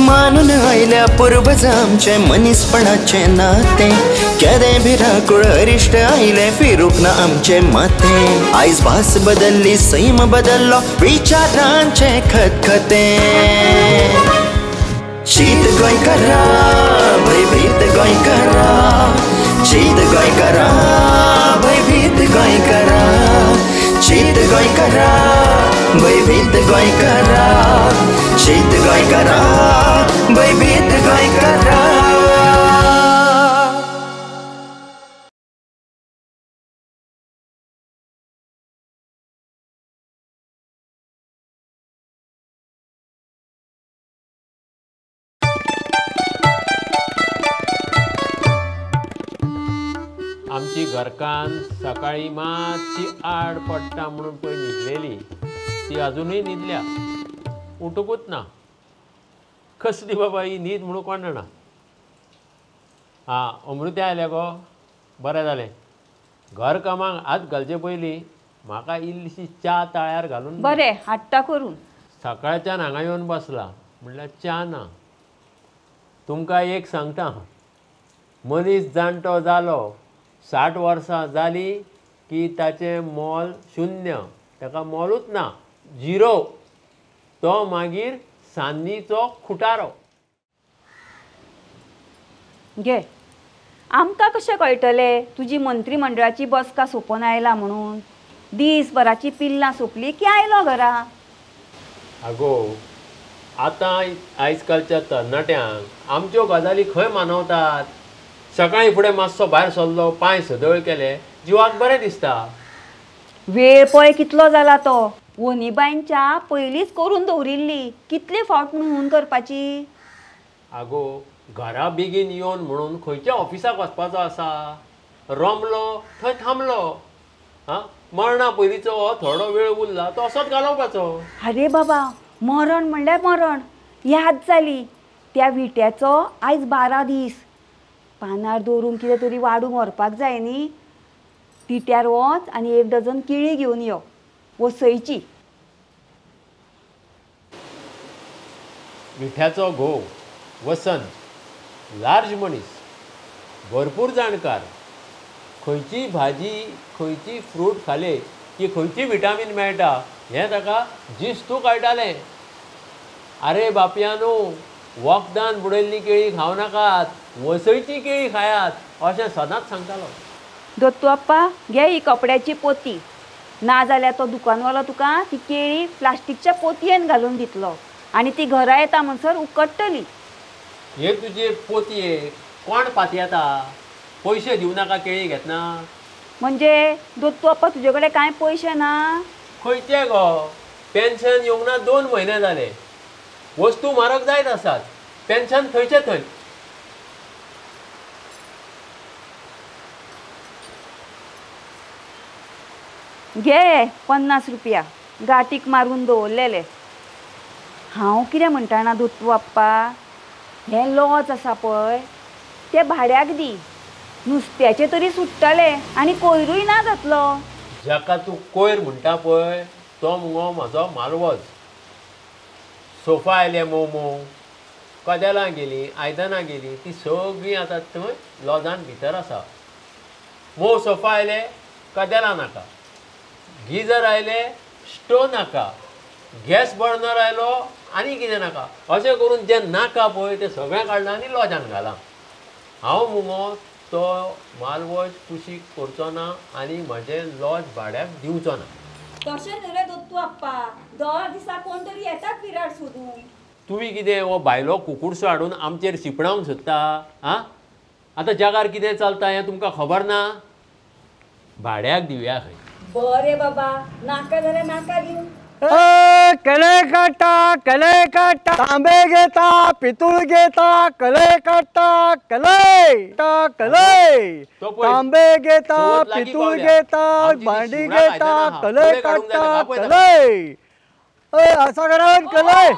मानून आयल्या पुर्वज आमचें मनीसपणाचें नातें. केदें भिरांकूळ अरिश्ट आयलें फिरूंक ना आमचें माथें. आयज भास बदल्ली सैम बदल्लो विचारांचें खतखतें. शीत गोंयकारा भंयभीत गोंयकारा, शीत गोंयकारा भंयभीत गोंयकारा, शीत गोंयकारा भंयभीत गोंयकारा, शीत गोंयकारा भंयभीत गोंयकारा. आमची घरकान्न सकाळी मातशी आड पडटा म्हणून पळय न्हिदलेली, ती अजुनूय न्हिदल्या, उठुकूच ना. कसली बाबा ही न्हीद म्हणून कोण जाणा. आं अमृतें आयलें गो, बरें जालें. घर कामाक हात घालचे पयलीं म्हाका इल्लीशी च्या ताळ्यार घालून बरें हाडटा करून. सकाळच्यान हांगा येवन बसला म्हणल्यार च्या ना. तुमकां एक सांगता, मनीस जाणटो जालो 60 वर्सां जाली की ताचें मोल शुन्य, ताका मोलूच ना, झिरो. तो मागीर सांदीचो खुटारो. घे, आमकां कशें कळटलें तुजी मंत्रीमंडळाची बसका सोंपोवन आयला म्हणून? दीसभराची पिल्लां सोंपली की आयलो घरा. आगो आतां आयजकालच्या तरणाट्यांक आमच्यो गजाली खंय मानवतात. सकाळीं फुडें मातसो भायर सरलो, पांय सदळ केले, जिवाक बरें दिसता. वेळ पळय कितलो जाला तो. वनीबायन च्या पयलींच करून दवरिल्ली, कितले फावट म्हणून हून करपाची. आगो घरा बेगीन येवन म्हणून खंयच्या ऑफिसाक वचपाचो आसा? रमलो थंय थांबलो. आं मरणा पयलींचो हो थोडो वेळ उरला तो असोच घालोवपाचो. आरे बाबा, मरण म्हणल्यार मरण. याद जाली त्या विट्याचो आयज 12 दीस. पानार दवरून कितें तरी वाडूंक व्हरपाक जाय न्ही. तिट्यार वच आनी 1 डझन केळी घेवन यो, वसयची. विठ्याचो घोव वसंत लार्ज मनीस, भरपूर जाणकार. खंयची भाजी खंयची फ्रूट खाले की खंयची विटामीन मेळटा हें ताका जिस्तू कळटालें. आरे बापयानो, वखदान बुडयल्ली केळी खावं नाकात, वसयची केळी खायात अशें सदांच सांगतालो. दत्तू आप्पा, घे ही कपड्याची पोती, ना जाल्यार तो दुकानवालो तुका ती केळी प्लास्टिकच्या पोतयेन घालून दितलो आनी ती घरा येता म्हणसर उकडटली. हे तुजे पोतयेक कोण पातयेता? पयशे दिवं नाका केळी घेतना. म्हणजे दत्तू आप्पा तुजे कडेन कांय पयशे ना? खंयचे गो, पेन्शन येवंक ना 2 म्हयने जाले. वस्तू म्हारग जायत आसात, पेन्शन थंयचे थंय. घे 50 रुपया गांठीक मारून दवरलेले. हांव कितें म्हणटा ना दत्तू आप्पा, हें लॉज आसा पळय तें भाड्याक दी, नुस्त्याचें तरी सुट्टलें आनी कोयरूय ना जातलो. जाका तूं कोयर म्हणटा पळय तो मुगो म्हाजो मालवज. सोफा आयले मोमो, कदेलां गेलीं, आयदनां गेलीं, ती सगळीं आतां थंय लॉजान भितर आसा. मोव सोफा आयले, कदेलां नाका. गिजर आयले, स्टोव नाका. गॅस बर्नर आयलो आनी कितें नाका. अशें करून जें नाका पळय तें सगळें काडलां आनी लॉजान घालां. हांव मुगो तो मालवज कुशीक करचो ना आनी म्हजें लॉज भाड्याक दिवचो ना. तशें न्हय रे दत्तू आप्पा, दर दिसा कोण तरी येतात विराट सोदूंक. तुमी कितें हो भायलो कुकुडसो हाडून आमचेर शिपणावंक सोदता? आं आतां जगार कितें चलता हें तुमकां खबर ना? भाड्याक दिवया खंय. बरें बाबा, नाका जाल्यार नाका दिवं. कले काटा कले काटा, तांबे घेता पितूळ घेता, कले काटा कले कले, तांबे घेता पितूळ घेता, भांडी घेता, कले काटा कले. असा करा कले,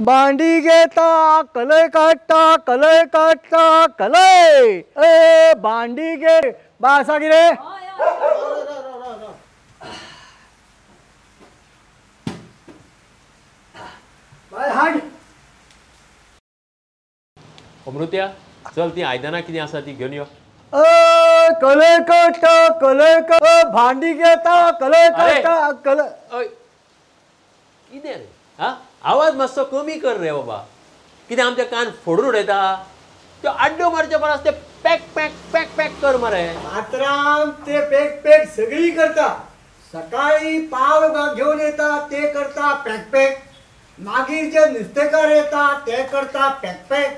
भांडी घेता कले काटा कले काटा कले, ए भांडी घे बा असा कितें. हाड अमृत्या चल ती आयदनां कितें आसा ती घेवन यो. कलय काडटा कलय भांडी घेता कलय काडटा कलय. कितें रे हा, आवाज मातसो कमी कर रे बाबा. कितें आमचे कान फोडून उडयता? त्यो आड्ड्यो मारचे परस ते पॅक पॅक पॅक पॅक कर मरे. पात्राम ते पॅक पॅक सगळी करता. सकाळी पाव घेवन येता ते करता पॅक पॅक, मागीर जे नुस्तेकार येता ते करता पॅक पॅक,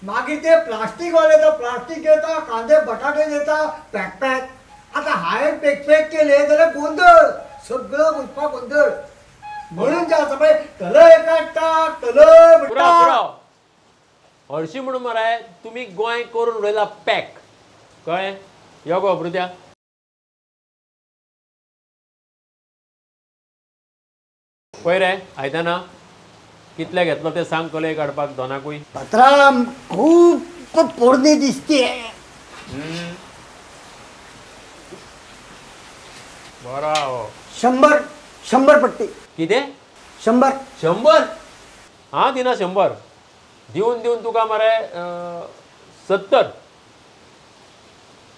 मागीर ते प्लास्टीकवाले येता प्लास्टीक घेता, कांदे बटाटे घेता पॅक पॅक. आतां हांवें पॅक पॅक केले जाल्यार गोंदळ, सगळो घुसपा गोंदळ. म्हणून जे आसा पळय कलय काडटा कलय म्हणटा. हरशीं म्हणून मरे तुमी गोंय करून उडयला पॅक, कळ्ळें? यो गो अमृत्या. पळय रे आयदनां कितले घेतलो ते सांग कलय काडपाक दोनाकूय. पात्राम खूब पोरणी दिसते. बरो 100 100 पट्टी. कितें? 100 100? हांव दिना 100. दिवन दिवन तुका मरे 70.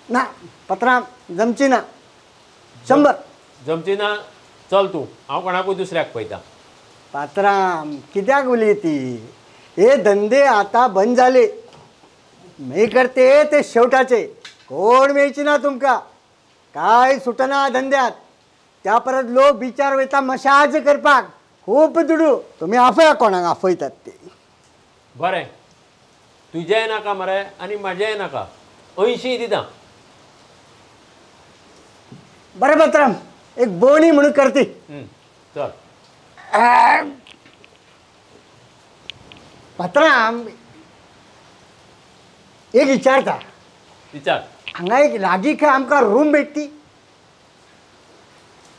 ना पात्राम जमची ना. 100 जमची ना? चल तूं, हांव कोणाकूय दुसऱ्याक पळयता. पात्राम कित्याक उलयती? हे धंदे आता बंद जाले. मी करते ते शेवटाचे, कोण मेळची ना तुमकां. काय सुटना धंद्यात. त्या परत लोक बिचार वयता मशाज करपाक, खूब दुडू. तुमी आफया कोणाक आफयतात ते. बरें, तुजेंय नाका मरे आनी म्हाजेंय नाका. 80 दिता. बरें पात्राम, एक बोणी म्हणून करती. चल पात्राम एक विचारता. विचार. हांगा एक लागीं खंय आमकां रूम भेटती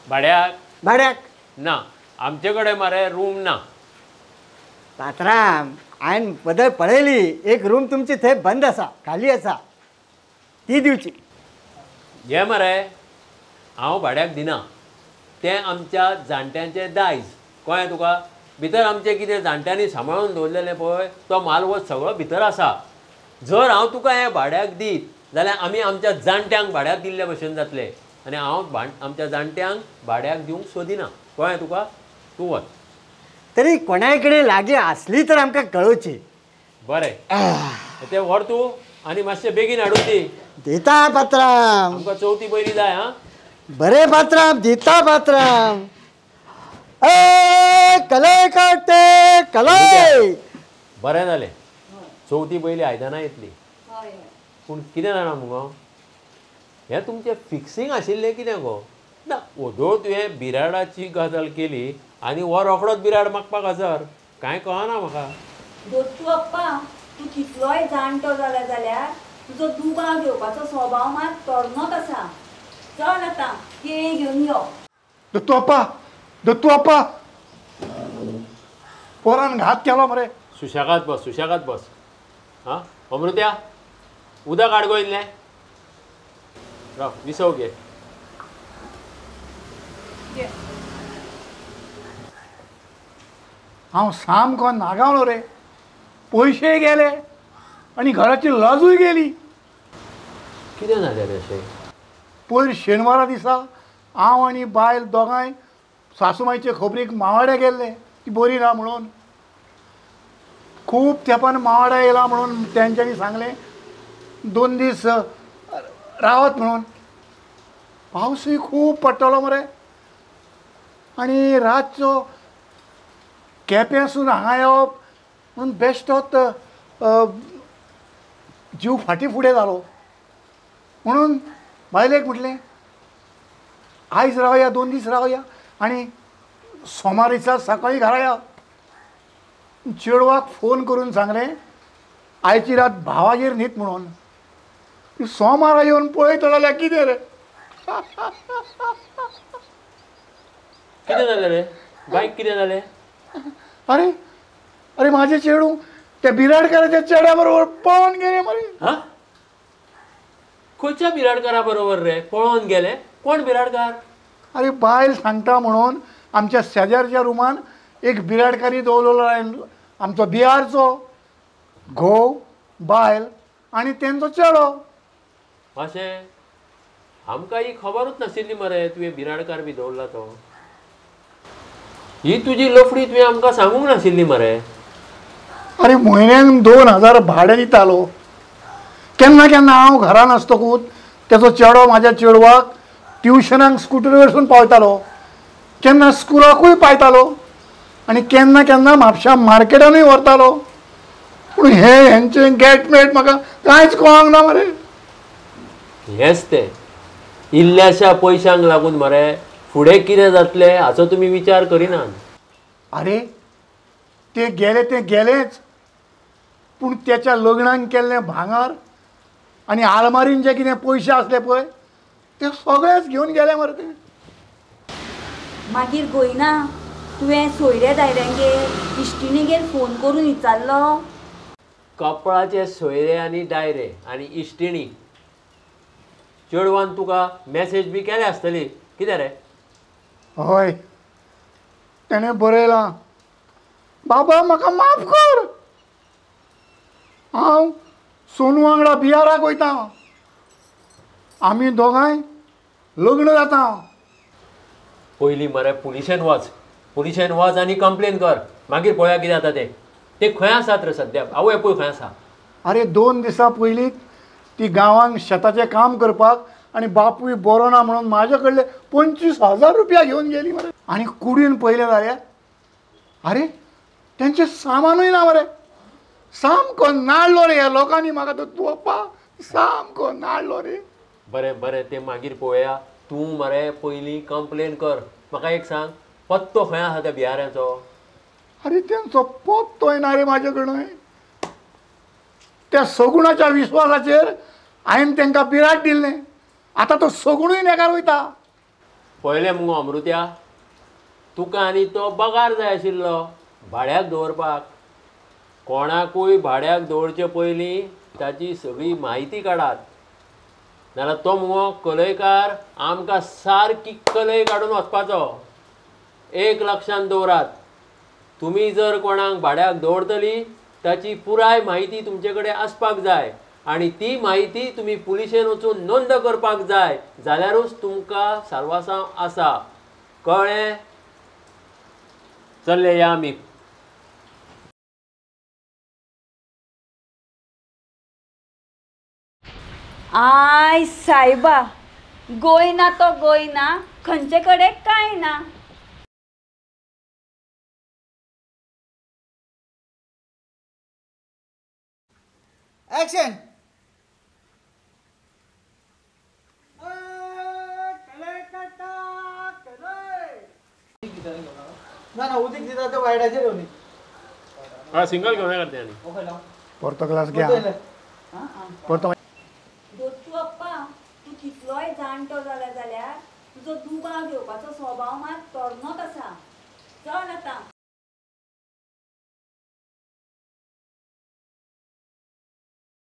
भाड्याक? भाड्याक ना, आमचे कडेन मरे रूम ना. पात्राम हांवें बदल पळयली, एक रूम तुमची थंय बंद आसा, खाली आसा, ती दिवची. हे मरे हांव भाड्याक दिना. तें आमच्या जाणट्यांचें दायज, कळ्ळें तुका? भितर आमचें कितें जाणट्यांनी सांबाळून दवरलेलें पळय तो मालवत सगळो भितर आसा. जर हांव तुका हें भाड्याक दीत जाल्यार आमी आमच्या जाणट्यांक भाड्याक दिल्ले भशेन जातले, आनी हांव आमच्या जाणट्यांक भाड्याक दिवंक सोदिना, कळ्ळें तुका? तूं वच. तरी कोणाय कडेन लागीं आसली तर आमकां कळोवची. बरें तें व्हर तूं आनी मातशें बेगीन हाडून दी. दिता पात्राम, आमकां चवथी पयलीं जाय. आं बरें पात्राम, दिता पात्राम. ए कलय काडटे कलय. बरें जालें, चवथी पयलीं आयदनां येतली. पूण कितें जाणा मुगो, हें तुमचें फिक्सिंग आशिल्लें कितें गो? ना ओदोळ तुवें बिराडाची गजाल केली आनी हो रोखडोच बिराड मागपाक हजर, कांय कळना म्हाका. दत्तू अप्पा, तूं कितलोय जाणटो जाला जाल्यार तुजो दुबाव घेवपाचो स्वभाव मात तरणोच आसा. चल आतां केळी घेवन यो. दत्तू अप्पा, दत्तू अप्पा, पोरान घात केलो मरे. सुशेगाद बस, सुशेगाद बस. हां अमृत्या, उदक हाड गो इल्लें. राव विसव घे. हांव सामको नागावलो रे. पयशे गेले आनी घराची लजूय गेली. कितें जालें रे अशें? पयर शेनवारा दिसा हांव आनी बायल दोगांय सासूमायचे खबरीक मावाड्या गेल्ले, ती बरी ना म्हणून. खूब तेंपान मावाड्या येयला म्हणून तेंच्यांनी सांगलें 2 दीस रावत म्हणून. पावसूय खूब पडटलो मरे. आनी रातचो केप्यांसून हांगा येवप म्हणून बेश्टोच जीव फाटीं फुडें जालो. म्हणून बायलेक म्हटलें आयज रावया, 2 दीस रावया आनी सोमार दिसा सकाळीं घरा या. चेडवाक फोन करून सांगलें आयची रात भावागेर न्हीद म्हणून. सोमारा येवन पळयता जाल्यार कितें रे? कितें जालें रे बायक? कितें जालें? अरे अरे म्हाजें चेडूं त्या बिराडकाराच्या चेड्या बरोबर पळोवन गेलें मरे. हां, खंयच्या बिराडकारा बरोबर रे पळोवन गेले? कोण बिराडकार? अरे बायल सांगता म्हणून आमच्या शेजारच्या रुमान एक बिराडकारी दवरलेलो आमचो बिहारचो घोव बायल आनी तेंचो चेडो. अशें आमकां ही खबरूच नाशिल्ली मरे तुवें बिराडकार बी दवरला तो. ही तुजी लफडी तुवें आमकां सांगूंक नाशिल्ली मरे. अरे म्हयन्याक 2000 भाडें दितालो. केन्ना केन्ना हांव घरा नासतकूच तेचो चेडो म्हाज्या चेडवाक ट्युशनाक स्कुटरीवरसून पावयतालो, केन्ना स्कुलाकूय पायतालो आनी केन्ना केन्ना म्हापशा मार्केटानूय व्हरतालो. पूण हे हेंचें गेटमेट म्हाका कांयच कळोंक ना मरे. हेंच तें इल्ल्याशा पयशांक लागून मरे फुडें कितें जातलें हाचो तुमी विचार करिनात. अरे ते गेले ते गेलेच, पूण तेच्या लग्नाक केल्लें भांगर आनी आलमारीन जे कितें पयशे आसले पळय ते सगळेच घेवन गेले मरे ते. मागीर गोयना तुवें सोयऱ्या दायऱ्यांगेर इश्टिणीगेर फोन करून विचारलो? कपळाचे सोयरे आनी दायरे आनी इश्टिणी चेडवान तुका मॅसेज बी केल्या आसतली कितें रे? हय तेणें बरयलां, बाबा म्हाका माफ कर, हांव सोनू वांगडा बिहाराक वयता, आमी दोगांय लग्न जाता. पयलीं मरे पुलिशेन वच, पुलिशेन वच आनी कंप्लेन कर, मागीर पळोवया कितें जाता तें. ते खंय आसात रे सद्या? आवय पळय खंय आसा. अरे 2 दिसां पयलीं ती गांवांत शेताचें काम करपाक आनी बापूय बरो ना म्हणून म्हाजे कडले 25,000 रुपया घेवन गेली मरे. आनी कुडीन पळयलें जाल्यार अरे तेंचें सामानूय ना मरे. सामको नाडलो रे ह्या लोकांनी म्हाका तो तूं सामको नाडलो रे. बरें बरें तें मागीर पळोवया, तूं मरे पयलीं कंप्लेन कर. म्हाका एक सांग, पत्तो खंय आसा त्या बिहाराचो? अरे तेंचो पत्तोय ना रे म्हाजे कडेन. त्या सगुणाच्या विश्वासाचेर हांवें तेंकां बिराड दिल्लें, आतां तो सगुणूय नेकार वयता. पळयलें मुगो अमृत्या, तुका आनी तो बगार जाय आशिल्लो भाड्याक दवरपाक. कोणाकूय भाड्याक दवरचे पयलीं ताची सगळी म्हायती काडात, नाल्यार तो मुगो कलयकार आमकां सारकी कलय काडून वचपाचो. एक लक्षांत दवरात, तुमी जर कोणाक भाड्याक दवरतली ताची पुराय म्हायती तुमचे कडेन आसपाक जाय आनी ती म्हायती तुमी पुलिशेन वचून नोंद करपाक जाय, जाल्यारूच तुमकां साल्वासांव आसा. कळ्ळें? चल्ले या आमी. I सायबा, गोयना तो गोयना, खंयचे कडेन कांय ना. ॲक्शन. ना ना उदीक दिता ते वायटाचेर येवनी. हा सिंगल घेवन करते आनी परतो ग्लास घ्या परतो. दोत्तू अप्पा, तूं कितलोय जाणटो जाला जाल्यार तुजो दुबाव घेवपाचो स्वभाव मात तरणोच आसा. चल आतां